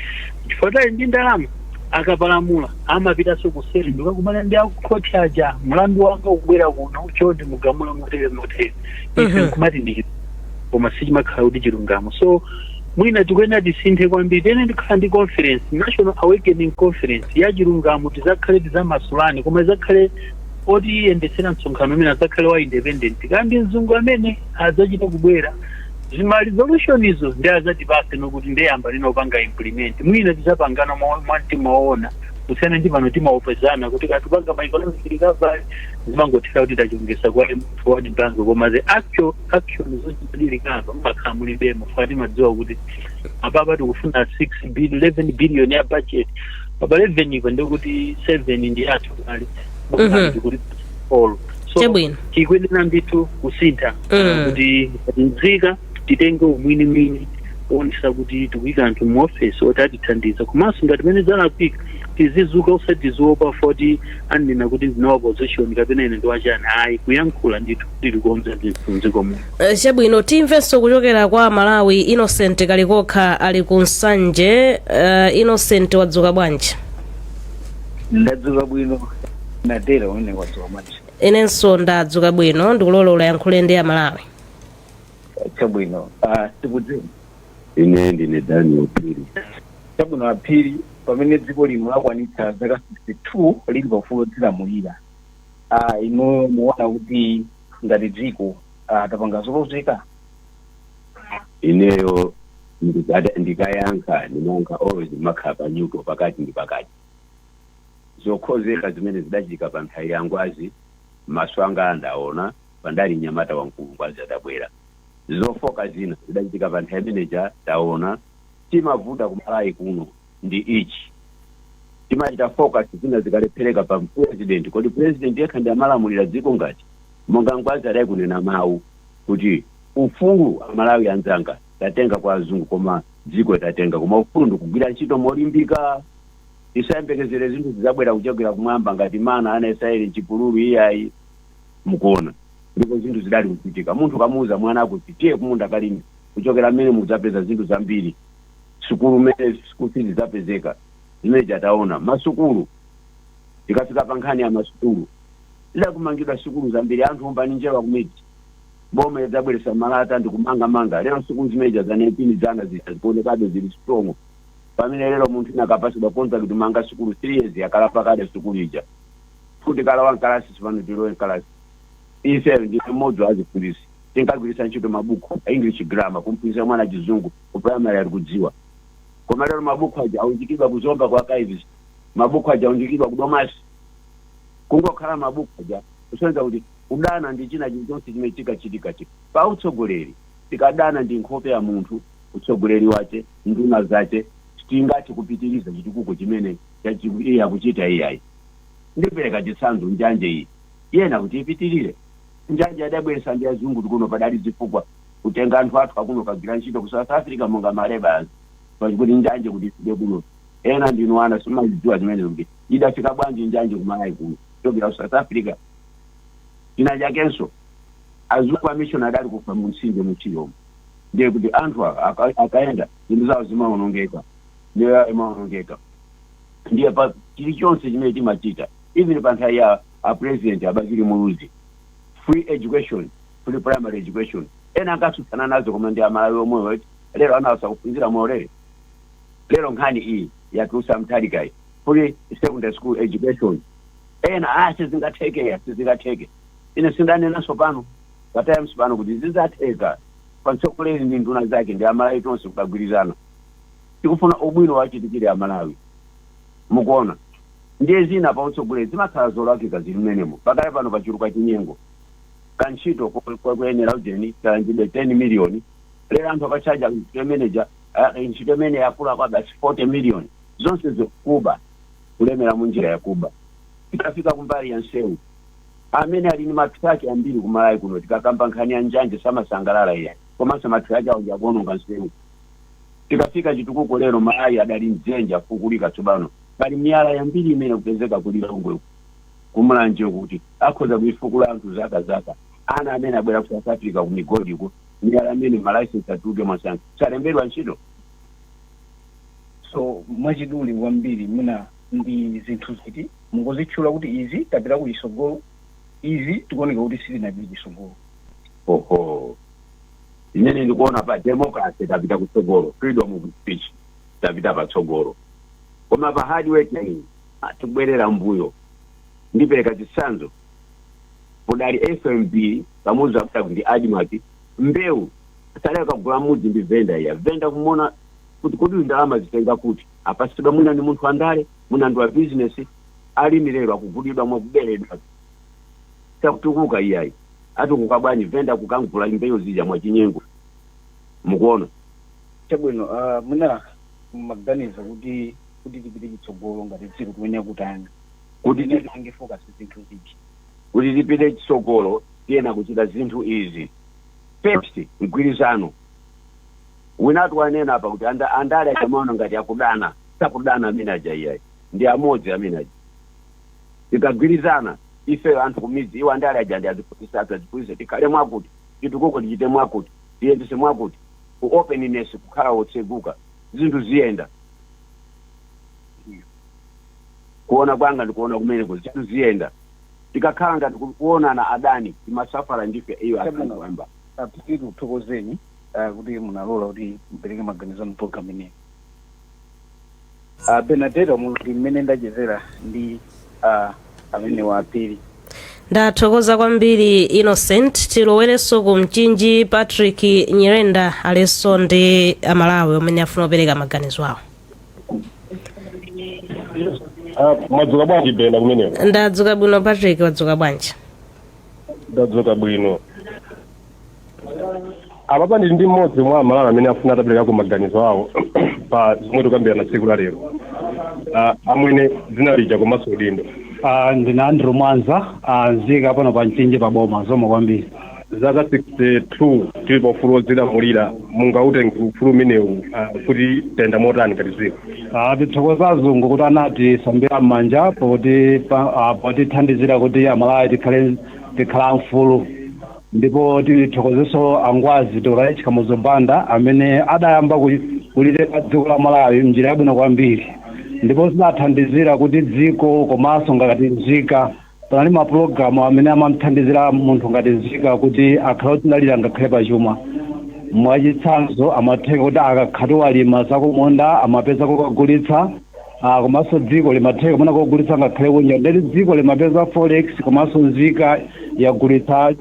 chifukwa tali ndi ndalama, akapalamula amapitanso kuseri ndikakumana ndi akukhoti aja, "Mlandu wanga ukubwera kuno, chonde mugamula motere motere." Ife nkumati ndi, koma sichimakhala kuti chilungamo. So mwina tikuyenera tisinthe kwambiri. Tene ndikhala ndi conference, National Awakening Conference ya chilungamo. Tizakhale tizamasulani, koma izakhale otiyendetsera msonkhano umene azakhale wa independent, kandi mzungu amene adzachita kubwera zima resolution izo ndi azatipase nokuti ndeyamba linopanga implement. Mwina tizapangana mwa mtima woona, kusiyana ndi pano timaopezana kuti katupanga ma economic recovery, zimangothera kuti tachongesa kwa World Bank, koma the actual action zochita recover mmakhala mulibemo. Fa timadziwa kuti apapa tikufuna 6 billion, 11 billion ya budget, papa 11 ipo ndikuti 7 ndi athu kale ndikuti all. So tikuyenera ndithu kusintha kuti ngati nzika titenge umwinimwini kuonesa kuti tikuyika anthu mu office oti atithandiza, komanso ngati mene zalakwika tizizuka, usati tiziopa foti anena kuti ndine opposition kapena ine ndiwachani. Ayi, kuyankhula ndithu kuti tikonze zinthu mdziko muno. Chabwino, timvenso kuchokera kwa Malawi. Innocent Kalikokha ali ku Nsanje. Innocent, wadzuka bwanji? Ndadzuka bwino natera. Umene wadzuka bwanji? Inenso ndadzuka bwino. Ndikulola uyankhule ndi Amalawi. Chabwino, tikudziwa. Ine ndine Daniel Phiri. Chabwino, Aphiri, pamene dziko lino lakwanitsa zaka 62 lili paufulu odzilamulira, inuyo muona kuti ngati dziko tapanga zolozeka? Ineyo ndikayankha, ndimayankha always makhala pa neutral, pakati ndi pakati. Zokhozeka zimene zidachitika pa nthawi ya Ngwazi, maso anga andaona pandali mnyamata wamkulu, Ngwazi adabwera. Zofoka zina zidachitika pa nthawi imeneja taona. Timavuta kumalawi kuno ndi ichi: timachita focus zina zikalephereka pa president. Kodi president yekha ndi amalamulira dziko? Ngati monga Ngwazi adayi kunena mawu kuti ufulu, Amalawi anzanga, tatenga kwa azungu, koma dziko tatenga, koma ufulu ndikugwira ntchito molimbika. Tisayembekezere zinthu zizabwera kuchokera kumwamba ngati mana ana Israeli mchipululu, iyayi. Mukuona, ndipo zinthu zidali kuchitika. Munthu kamuuza mwana kuti tiye kumunda kalime, kuchokera mmene mudzapeza zinthu zambiri, sukulu mmene school fees zapezeka, zimene chataona masukulu. Tikafika pa nkhani ya masukulu, zidakumangidwa sukulu zambiri. Anthu ombani njerwa kumidzi, boma lidzabweresa malata ndikumangamanga. Lero sukulu zimeneja za 19 zana zija zikuonekabe zili strong, pamene lero munthu ina akapasidwa contract manga sukulu, 3 years yakalapa kale sukulu ija. Futi kalawa mkalasi, sipano tilowe mkalasi. Ife ndi mmodzi wa aziphunzitsi, tinkagwiritsa ntchito mabuku a English grammar kumphunzitsa mwana Chizungu ku primary ali kudziwa, koma lero mabuku aja aunjikidwa kuzomba kwa archives, mabuku aja aunjikidwa ku Domasi. Kungokhala mabuku aja kusonyeza kuti kudana ndi china chilichonse chimene chikachitika chi pa utsogoleri. Tikadana ndi nkhope ya munthu, utsogoleri wace, nduna zace, tingathe kupitiriza chitukuko chimene iye akuchita? Iyayi. Ndipereka chitsanzo, njanje iyi yena kuti ipitirire, njanje adabweresa ndi azungu tikuno. Padali zifukwa kutenga anthu athu akuno kagwira ntchito ku South Africa monga ma labourers, pakuti njanje kuti ifike kuno. Ena ndinu ana, simazidziwa zimene kuti idafika bwanji njanje kumalawi kuno kuchokera ku South Africa. China chakenso, azungu a mission adali kufa mu mtsinje muchiyomo, ndiye kuti anthu akaenda zinthu zawo zimaonongeka, miyoyo yawo imaonongeka. Ndiye pa chilichonse chimene timachita, even pa nthawi ya a president Abakili Muluzi, free education, free primary education, ena ankatsutsana nazo, koma ndi Amalawi omwewo lero anawasa kuphunzira maulere. Lero nkhani iyi yatulusa Mutharikayi, free secondary school education, ena sizingatheke, sizingatheke. Ine sindanenanso pano pa Times pano kuti zidzatheka. Pamtsogoleri ndi nduna zake ndi Amalawi tonse kukagwirizana, tikufuna ubwino wachitikire Amalawi. Mukuona, ndiye zina pa utsogoleri zimakhala zolakika zili mmenemo. Pakale pano pachuluka chinyengo. Kantchito kuyenera ujeni kalanjidwe 10 million, lero anthu akachaja ntchito manager, ntchito imene yakula kwa basi 40 million. Zonse zikuba, kulemera munjira yakuba. Tikafika kumbali ya nsewu, amene ali ndi matraki ambiri kumalawi kuno, tikakamba nkhani ya njanje samasangalala iye, komanso matraki awo akuononga nsewu. Tikafika chitukuko, lero Malawi adali mdzenje afukulika. Tsopano pali miyala yambiri imene kupezeka kulilongwe, kumulanje, kuti akhoza kuifukula anthu zaka zaka. Ana amene abwera ku South Africa ku migodi ku miyala amene ma licence atuluke mwasanga salembedwa ntchito. So mwachidule kwambiri, mwina ndi zinthu ziti mungozitchula kuti izi tapita kuchitsogolo, izi tikuoneka kuti sitinapite chitsogolo? Oho, imene ndikuona pa democracy tapita kutsogolo, freedom of speech tapita patsogolo, koma pa hard working tikubwerera mbuyo. Ndipereka chitsanzo, kudali FMB, pamodzi akuti ndi ADMARC, mbewu sale akagula mudzi ndi venda. Iya venda kumona kuti kodi ndalama zitenga kuti apasidwa, mwina ni munthu andale, mwina ndi wa business. Alimi lero akugulidwa mwakuberedwa, sakutukuka iyayi. Atukuka bwanji venda kukangula mbewu zija mwachinyengo? Mukuona? Chabwino, mwina maganizo kuti tipite chitsogolo ngati dziko timene kutani? Kuti tipange focus zinthu ziti? Kuti tipite chitsogolo tiyena kuchita zinthu izi. First, mgwirizano. Winatu wanena apa kuti andale achamaona ngati akudana. Sakudana amene aja iyayi, ndi amodzi amene aja. Tikagwirizana ife anthu kumidzi, iwo andale aja ndi aziphunzitsa athu, aziphunzitse tikhale mwakuti chitukuko tichite mwakuti, tiyendese mwakuti, ku openness, kukhala wotseguka, zinthu ziyenda. Kuona kwanga ndikuona kumeneko zinthu ziyenda tikakhala ngati kuonana adani, timasafara ndife iyo. Chabwino. Anthu amba. Aphiri, tikuthokozeni kuti munalola kuti mupereke maganizo anu program ineyi. Benadeta, munthu mmene ndachezera ndi amene wa Aphiri. Ndathokoza kwambiri, Innocent. Tilowerenso ku Mchinji. Patrick Nyirenda alenso ndi Amalawi amene afuna kupereka maganizo awo. Mwadzuka bwanji, Bena, kumeneko? Ndadzuka bwino, Patrick. Wadzuka bwanji? Ndadzuka bwino. Apapa ndili ndi mmodzi mwa Amalawi amene afuna ataperekako maganizo awo pa zomwe tikambirana tsiku la lero. Amwene, dzina lija komanso udindo? Ndine Andrew Mwanza, nzika pano pa Mchinji pa boma. Zikomo kwambiri. Zaka 62 tili pa ufulu wodzilamulira, mungautenge ufulu umenewu kuti tayenda motani ngati dziko? Tithokoza azungu kuti anatisambira m'manja poti potithandizira kuti Amalawi tikhala mfulu, ndipo tithokozenso angwazi Dr. H Kamuzu Banda amene adayamba kulitenga dziko la Malawi mnjira yabwino kwambiri, ndipo zidathandizira kuti dziko komanso ngati nzika panali mapulogalamu amene amamthandizira munthu ngati nzika kuti akhale odzidalira ngakhale pachuma. Mwachitsanzo, amatheka kuti akakhati walima zakumunda amapeza kokagulitsa, komanso dziko limatheka kumene kogulitsa ngakhale kunja, ndeti dziko limapeza forex, komanso nzika yagulitsa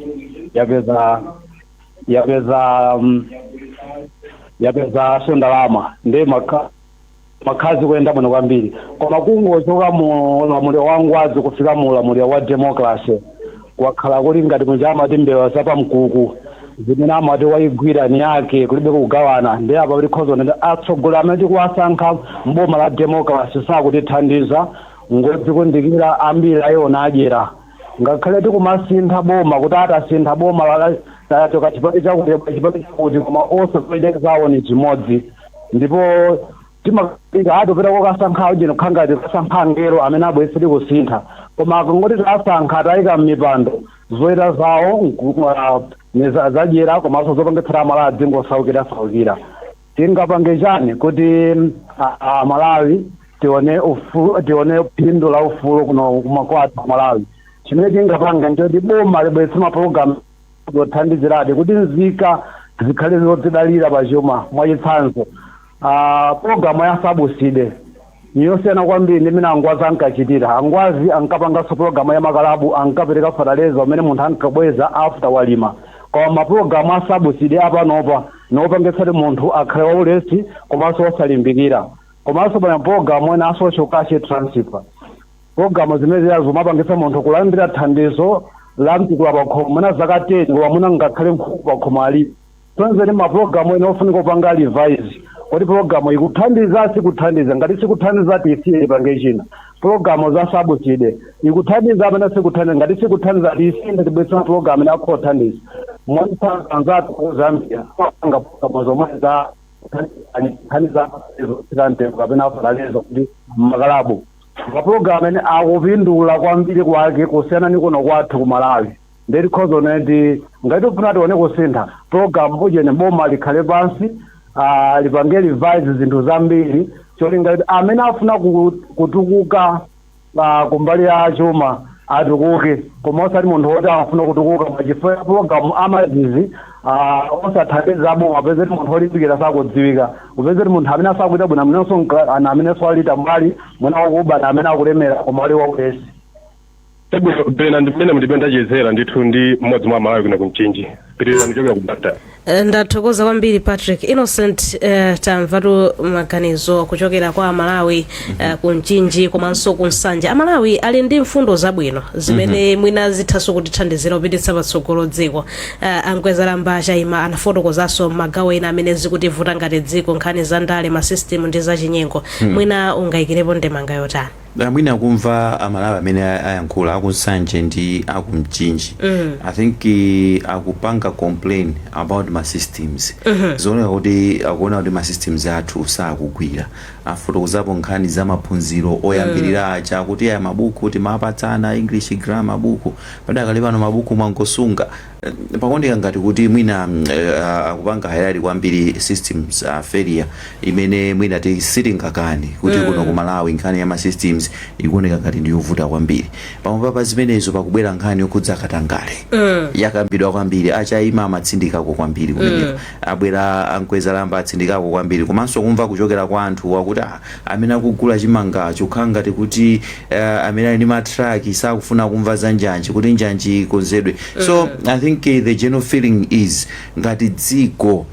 yapeza so ndalama, ndi makhazi kuyenda bwino kwambiri. Koma kungochoka mu ulamuliro wa ngwazi kufika mu ulamuliro wa democracy, kwakhala kuli ngati muja amati mbewa zapamkuku, zimene amati wayigwira ni yake, kulibe kugawana. Ndi apa likhoza ndi atsogoleri amene tikuwasankha mboma la democracy sakutithandiza, ngodzikundikira ambiri ayiona adyera. Ngakhale tikumasintha boma, kuti atasintha boma tachoka chipani chakuti, chipani chakuti, koma onse zawo ni chimodzi. Ndipo timaika atopita kokasankha ujeni kukhanga tikasankha angelo amene abwetseri kusintha, koma akangoti tasankha, tayika m'mipando, zoita zawo zadyera komanso zopangitsira Amalawi dzingosaukira saukira. Tingapange chani kuti Malawi tione ufulu, tione phindu la ufulu kuno kumakwathu Malawi? Chimene tingapanga nchoti boma libweretse mapulogalamu zothandiziradi kuti nzika zikhale zodzidalira pachuma. Mwachitsanzo, pologalamu ya subsidy niyosiyana kwambiri ndi imene angwazi ankachitira. Angwazi ankapanganso pologalamu ya makalabu, ankapereka fertilizer umene munthu ankabweza after walima, koma mapulogalamu a subsidy apanopa niopangitsati munthu akhale waulesi komanso osalimbikira. Komanso pana pologalamu ena a social cash transfer, pologalamu zimene ziyazo zimapangitsa munthu kulandira thandizo la mtukula pakhomo mwina zaka 10, koma mwina ngakhale nkhuku pakhomo alipo. Tonzeni mapulogalamu ena ofunika kupanga revise kuti pologalamu ikuthandiza, sikuthandiza. Ngati sikuthandiza, tisiye, tipange china. Pologalamu za subsidy ikuthandiza amene sikuthandiza? Ngati sikuthandiza, tisiye, tibwetsera pologalamu ina akuthandiza. Mwachitsanzo, anzathu ku Zambia amapanga pologalamu zomwe za nkhani za zotsika mtengo kapena fertilizer kuti makalabu, mapulogalamu amene akupindula kwambiri kwake kusiyana ni kuno kwathu ku Malawi. Ndeti kuti ngati tifuna tione kusintha, program ujene boma likhale pansi, lipange revise zinthu zambiri, cholinga kuti amene afuna kutukuka kumbali ya chuma atukuke, koma osati munthu woti afuna kutukuka mwachifukwa program amazizi osathandiza boma, upeze munthu olimbikira sakudziwika, upeze munthu amene asakuita bwino amenenso ana amenenso alita mbali mwina wakuba na amene akulemera koma ali waulesi. Chabwino, Bena, ndi mmene mundipenda chezera ndithu ndi mmodzi mwa Amalawi kuno kumchinji. Pitirizani kuchokera ku Blantyre. Ndathokoza kwambiri, Patrick. Innocent, tamvatu maganizo kuchokera kwa Amalawi ku Mchinji komanso ku Nsanje. Amalawi ali ndi mfundo zabwino zimene mwina zithanso kutithandizira kupititsa patsogolo dziko. Ankwezalamba Chaima anafotokozanso magawo ena amene zikutivuta ngati dziko, nkhani za ndale, ma system ndi zachinyengo. Mwina ungayikirepo ndemanga yotani? Mwina kumva Amalawi amene ayankhula akunsanje ndi akumchinji, I think akupanga complain about ma systems. Zooneka kuti akuona kuti ma systems athu sakugwira. Afotokozapo nkhani za maphunziro oyambirira aja kuti aya mabuku timapatsana, English grammar buku, padakali pano mabuku mwangosunga. Pakuoneka ngati kuti mwina akupanga highlight kwambiri systems failure imene mwina sitingakani kuti kuno ku Malawi nkhani ya ma systems ikuoneka ngati ndiyovuta kwambiri. Pamwe pa zimenezo pakubwera nkhani yokhudza katangale, yakambidwa kwambiri. Achaima amatsindikako kwambiri kumeneko, abwera ankwezalamba atsindikako kwambiri, komanso kumva kuchokera kwa anthu wakuti amene akugula chimanga chokhala ngati kuti amene ali ndi matraki sakufuna kumva za njanji, kuti njanji ikonzedwe. So I think the general feeling is ngati dziko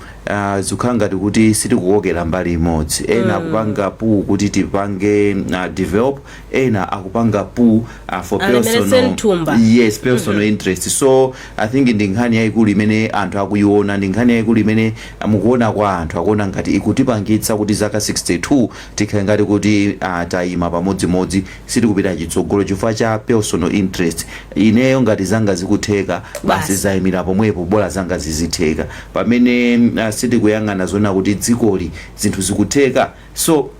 zikukhala ngati kuti sitikukokera mbali imodzi. Ena akupanga pull kuti tipange develop, ena akupanga pull for alemeretse personal mthumba. Yes, personal interest. So I think ndi nkhani yayikulu imene anthu akuiona, ndi nkhani yayikulu imene mukuona kwa anthu akuona ngati ikutipangitsa kuti zaka 62 tikhale ngati kuti tayima pamodzimodzi, sitikupita chitsogolo chifukwa cha personal interest. Ineyo ngati zanga zikutheka, basi, Basi. zayimira pomwepo, bola zanga zizitheka, pamene sitikuyang'ana zona kuti dzikoli zinthu zikutheka. So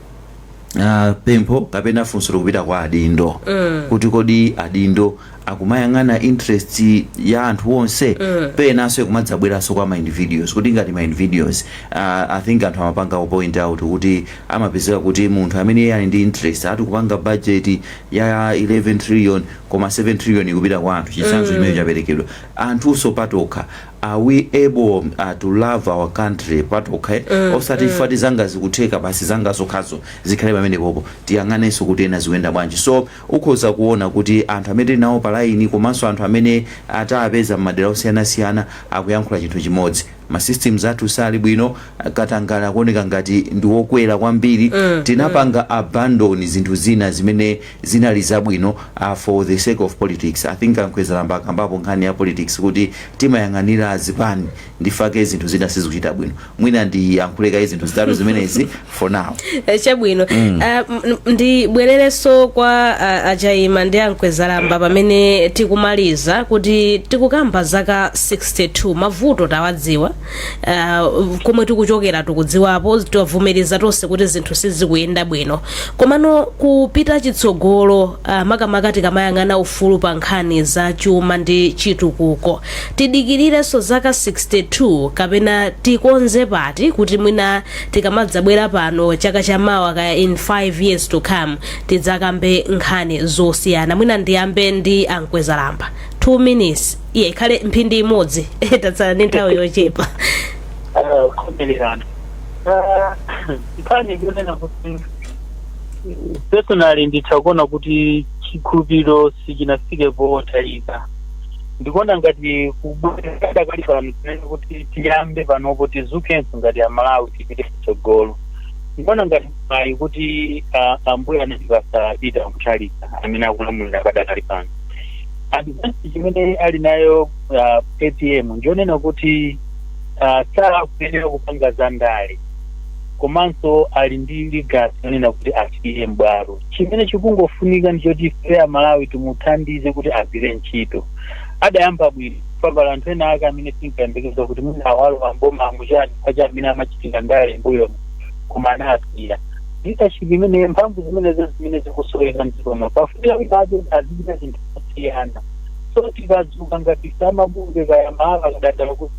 pempho kapena funso likupita kwa adindo kuti kodi adindo akumayang'ana interest ya anthu onse, penanso ikumadzabweranso kwa ma individuals, kuti ngati ma individuals, I think anthu amapanga point out kuti amapezeka kuti munthu amene iye ali ndi interest ati kupanga budget ya 11 trillion koma 7 trillion ikupita kwa anthu, chitsanzo chimene chaperekedwa. Anthunso patokha, are we able to love our country patokha, eh? Osati ifati zanga zikutheka basi, zanga zokhazo zikhale pamenepopo, tiyang'anenso kuti ena zikuyenda bwanji. So ukhoza kuona kuti anthu amene tili nawo pa line komanso anthu amene atapeza m'madera osiyanasiyana akuyankhula chinthu chimodzi: ma systems athu sali bwino, katangale akuoneka ngati ndi wokwera kwambiri, tinapanga abandon zinthu zina zimene zinali zabwino for the sake of politics. I think ankwezalamba akambapo nkhani ya politics kuti timayang'anira zipani, ndifake zinthu zina sizikuchita bwino. Mwina ndiyankhuleka zinthu zitatu zimenezi for now. Chabwino. Ndibwererenso kwa achaima ndi ankwezalamba pamene tikumaliza kuti tikukamba zaka 62, mavuto tawadziwa, komwe tikuchokera tikudziwapo, tavomereza tonse kuti zinthu sizikuyenda bwino. Komano kupita chitsogolo, makamaka tikamayang'ana ufulu pa nkhani za chuma ndi chitukuko, tidikirirenso zaka 62 kapena tikonze pati kuti mwina tikamadzabwera pano chaka chamawa kaya in 5 years to come tidzakambe nkhani zosiyana? Mwina ndiyambe ndi ankwezalamba, 2 minutes, iye ikhale mphindi imodzi, tatsala ndi nthawi yochepa. Kumererana nkhani ikunena kuti personally nditha kuona kuti chikhulupiriro sichinafike potayika. Ndikuona ngati kubwera kali pano tinene kuti tiyambe panopo, tizukenso ngati Amalawi, tipite kutsogolo. Ndikuona ngati mayi kuti ambuye anatipasa Peter Mutharika amene akulamulira padakali pano. Advantage chimene ali nayo APM ndionena kuti sakuyenera kupanga zandale, komanso ali ndi legacy yonena kuti asiye m'bwalo. Chimene chikungofunika ndichoti ife Amalawi timuthandize kuti agwire ntchito. Adayamba bwino pabala anthu ena ake amene tinkayembekeza kuti mwina awalo amboma amuchani pacha amene amachitika ndale mbuyomo, koma anasiya leadership imene mphamvu zimenezo zimene zikusoweka mdzikomo. Pafunika kuti ake azichita zinthu zosiyana. So tikadzuka ngati samabunge kaya maala kadandala kuti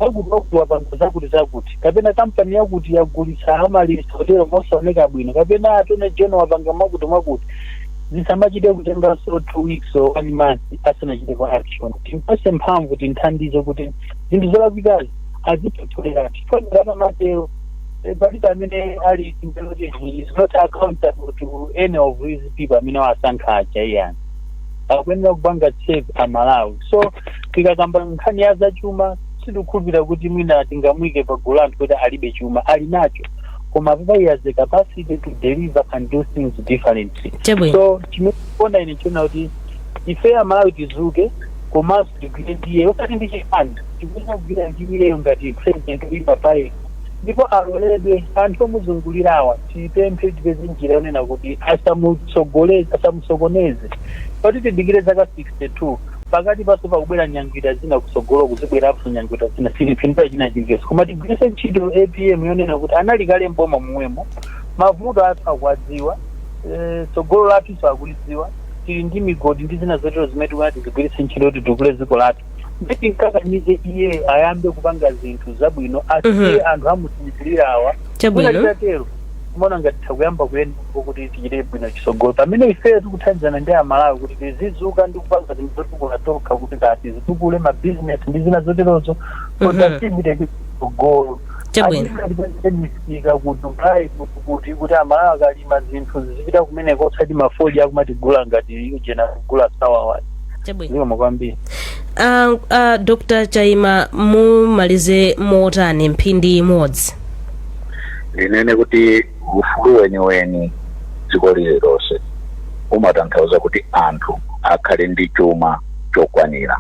akuti wakuti wapanga zakuti zakuti, kapena kampani yakuti yagulitsa amalisa hotelo mosaoneka bwino, kapena attorney general wapanga mwakuti mwakuti, zisamachite kutenganso 2 weeks or one month asanachite kwa action. Timpase mphamvu, tinthandize kuti zinthu zolakwikazi azipotolera. Chifukwa amatero palibe amene ali kuti he is not accountable to any of these people amene wasankha aja iyani. Akuyenera kupanga serve Amalawi. So tikakamba nkhani ya zachuma, sitikukhulupirira kuti mwina tingamwike pa gulu anthu kuti alibe chuma. Ali nacho, koma papa he has the capacity to deliver and do things differently. So chimene kuona ine chiona kuti ife Amalawi tizuke komanso tigwire ndiye, osati ndi chipani, tikuyenera kugwira ndiyeyo ngati president uima paye, ndipo aloledwe anthu omuzungulirawa, tipemphe, tipeze njira yonena kuti asamutsogoleze, asamusokoneze. Pati tidikire zaka 62, pakati paso pakubwera nyangwita zina kutsogolo, kuzibwerapo nyangwita zina, silipindula china chilichonse. Koma tigwiritse ntchito APM yonena kuti anali kale mboma momwemo. Mavuto athu akuwadziwa, tsogolo lathu akulidziwa. Tili ndi migodi ndi zina zotero zimene tikunati tigwiritse ntchito kuti titukule dziko lathu. Nditi nkakamize iye ayambe kupanga zinthu zabwino, asiye anthu amusinjirirawa. Titatero, timaona ngati takuyamba kuyenda kuti tichite bwino chitsogolo, pamene ifeyo tikuthandizana ndi Amalawi kuti tizizuka ndi kupanga zinthu zotukula tokha, kuti kati zitukule mabizinesi ndi zina zoterozo, productivity kutsogolo. Misika ku Dubai, kuti Amalawi akalima zinthu zizipita kumeneko, osati mafodya akumatigula ngati ujena kugula sawawa. Zikomo kwambiri. Dr Chaima, mumalize motani, mphindi imodzi? Ndinene kuti ufulu weniweni dziko lililonse umatanthauza kuti anthu akhale ndi chuma chokwanira,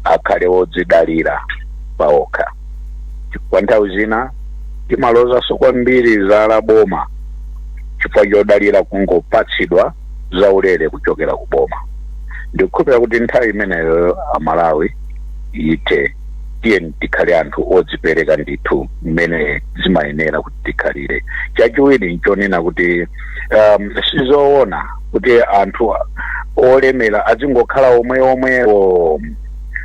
akhale wodzidalira paokha. Chifukwa nthawi zina timalozanso kwambiri zala boma chifukwa chodalira kungopatsidwa zaulere kuchokera ku boma. Ndikukhulupirira kuti nthawi imeneyo Amalawi ite, tiye tikhale anthu odzipereka ndithu mmene zimayenera kuti tikhalire. Chachiwiri nchonena kuti sizoona kuti anthu olemera azingokhala omwe omwewo,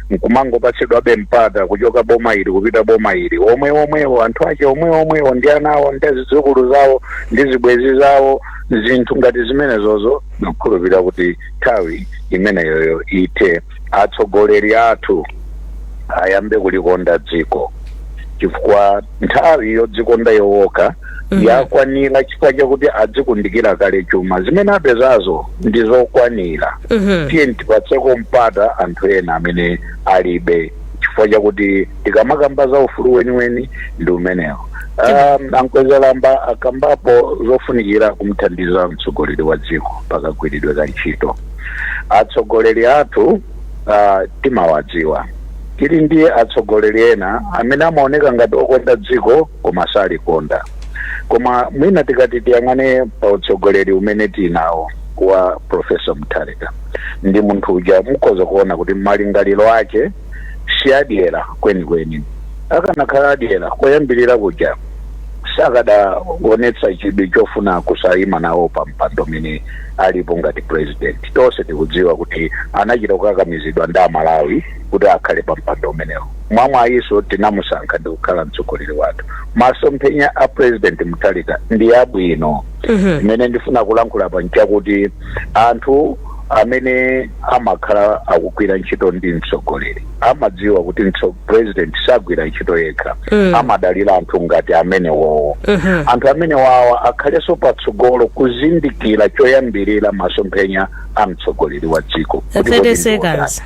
nkumangopatsidwabe mpata kuchoka boma ili kupita boma ili, omwe omwewo, anthu ake omwe omwewo, ndi ana awo ndi zidzukulu zawo ndi zibwenzi zawo, zinthu ngati zimenezozo. Ndikukhulupirira kuti nthawi imeneyoyo ite, atsogoleri athu ayambe kulikonda dziko, chifukwa nthawi yodzikonda yowoka yakwanira, chifukwa chakuti adzikundikira kale chuma, zimene apezazo ndi zokwanira. Tiye tipatseko mpata anthu ena amene alibe, chifukwa chakuti tikamakamba za ufulu weniweni ndi umenewo. Ankwezalamba akambapo zofunikira kumthandiza mtsogoleri wa dziko pakagwiridwe ka ntchito. Atsogoleri athu timawadziwa. Tili ndi atsogoleri ena amene amaoneka ngati okonda dziko koma salikonda. Koma mwina tikati tiyang'ane pa utsogoleri umene tinawo wa Professor Mutharika, ndi munthu uja mukhoza kuona kuti malingaliro ake si adyera kwenikweni. Akanakhala adyera koyambirira kuja, sakadaonetsa chidwi chofuna kusayima nawo pa mpando umene alipo ngati president. Tonse tikudziwa kuti anachita kukakamizidwa ndi Amalawi kuti akhale pa mpando umenewo. Mwamwayiso tinamusankha ndi kukhala mtsogoleri wathu. Masomphenya a President Mutharika ndi abwino. Imene ndifuna kulankhula pa nchakuti anthu amene amakhala akugwira ntchito ndi mtsogoleri amadziwa kuti president sagwira ntchito yekha, amadalira anthu ngati amene wowo. Anthu amene wawa akhalenso patsogolo kuzindikira choyambirira masomphenya a mtsogoleri wa dziko kuti 30 kodi ndi seconds.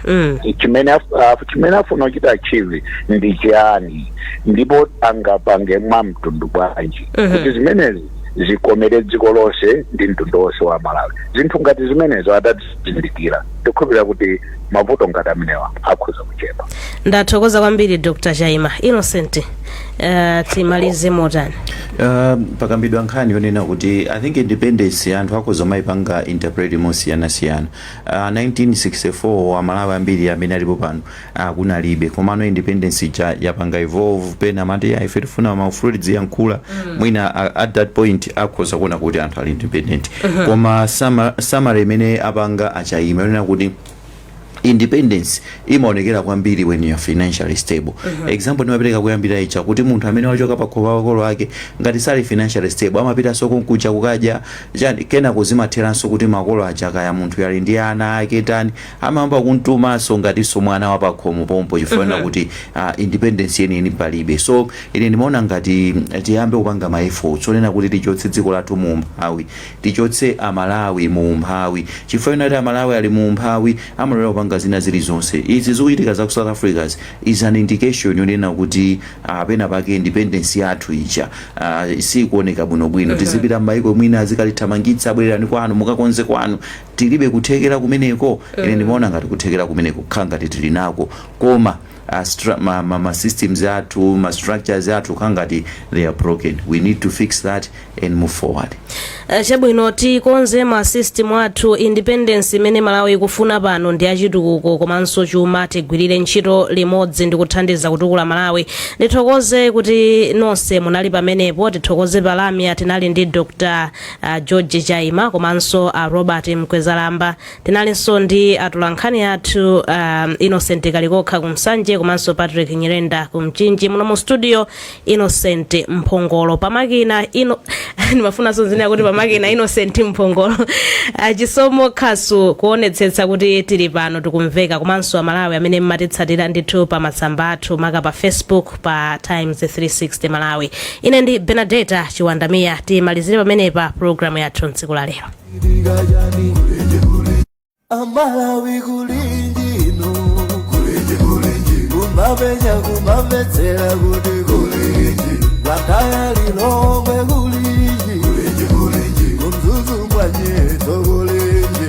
Chimene afuna kuchita achieve ndi chiyani, ndipo angapange mwa mtundu bwanji kuti zimenezi zikomere dziko lonse ndi mtundu wonse wa Malawi. Zinthu ngati zimenezo atazindikira, ndikukhulupirira kuti mavuto ngati amenewa akhoza kuchepa. Ndathokoza kwambiri, Dr Chaima. Innocent, timalize motani? Pakambidwa nkhani yonena kuti I think independence anthu akhoza mayipanga interpret mosiyanasiyana. 1964 Amalawi ambiri amene alipo pano kunalibe, komano independence ija yapanga evolve. Pena amati, "Ya, ife tifuna maufulu, tidziyankhula." Mwina at that point akhoza kuona kuti anthu ali independent. Koma summary imene apanga achaima yonena kuti independence imaonekera kwambiri when you are financially stable. Example ndimapereka kuyambira icha kuti munthu amene wachoka pa khomo makolo ake, ngati sali financially stable, amapitanso kunkuja kukadya chani, kenako zimatheranso kuti makolo aja, kaya munthu ali ndi ana ake tani, amayamba kumtumanso ngatinso mwana wa pakhomo pompo, chifukwa kuti independence yeniyeni palibe. So ine ndimaona ngati tiyambe kupanga ma efforts onena kuti tichotse dziko lathu mu umphawi, tichotse Amalawi mu umphawi, chifukwa ena kuti Amalawi ali mu umphawi amalolera kupanga zina zilizonse. Izi zikuchitika za ku South Africa is an indication yonena kuti pena pake independence yathu ija sikuoneka bwinobwino. Tizipita m'mayiko mwina azikalithamangitsa, "Bwererani kwanu, mukakonze kwanu." Tilibe kuthekera kumeneko? Ine ndimaona ngati kuthekera kumeneko kukhala ngati tili nako, koma ma systems athu, ma structures athu, kukhala ngati they are broken. We need to fix that and move forward. Chabwino, tikonze ma system athu. Independence imene Malawi ikufuna pano ndi achitukuko komanso chuma. Tigwirire ntchito limodzi ndi kuthandiza kutukula Malawi. Ndithokoze kuti nonse munali pamenepo. Tithokoze palamya, tinali ndi Dr George Chaima komanso Robert Mkwezalamba. Tinalinso ndi atolankhani athu Innocent Kalikokha kumsanje komanso Patrick Nyirenda kumchinji. Muno mu studio, Innocent Mphongolo. Pamakina ino, ndimafunanso nzina kuti pamakina Innocent Mphongolo, Chisomo Khasu kuonetsetsa kuti tili pano, tikumveka, komanso Amalawi amene mmatitsatira ndithu pa masamba athu, maka pa Facebook pa Times 360 Malawi. Ine ndi Benadeta Chiwandamiya. Timalizire pamenepa programu yathu mtsiku la lero. Amalawi, kulinji inu? Kumapenya, kumamvetsera kuti kulinji? Blantyre, Lilongwe, kulinji? Kumzuzu mwanyetso, kulinji?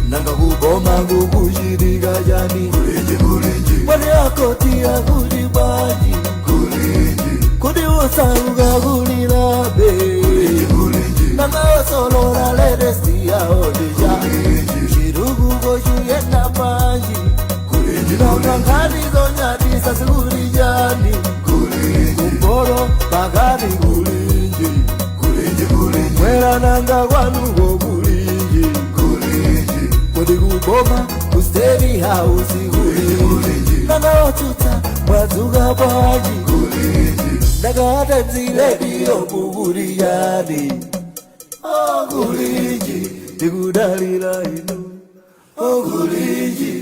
Nanga kuboma kukuchitika chani? Mwani akoti akuti bwanji? Kuti usauka kulilabe? Nanga osolola latest yaodija chitukuko chuyenda panji? Nanga nkhani zonyadisa zikuli chani? Kumporo pakati kulinji? Mwera nanga kwanuko kulinji? Kodi kuboma ku State House kulinji? Nanga otsutsa mwadzuka bwanji? Nanga Times Radio kukuli chani? Okulinji, tikudalira inu, okulinji.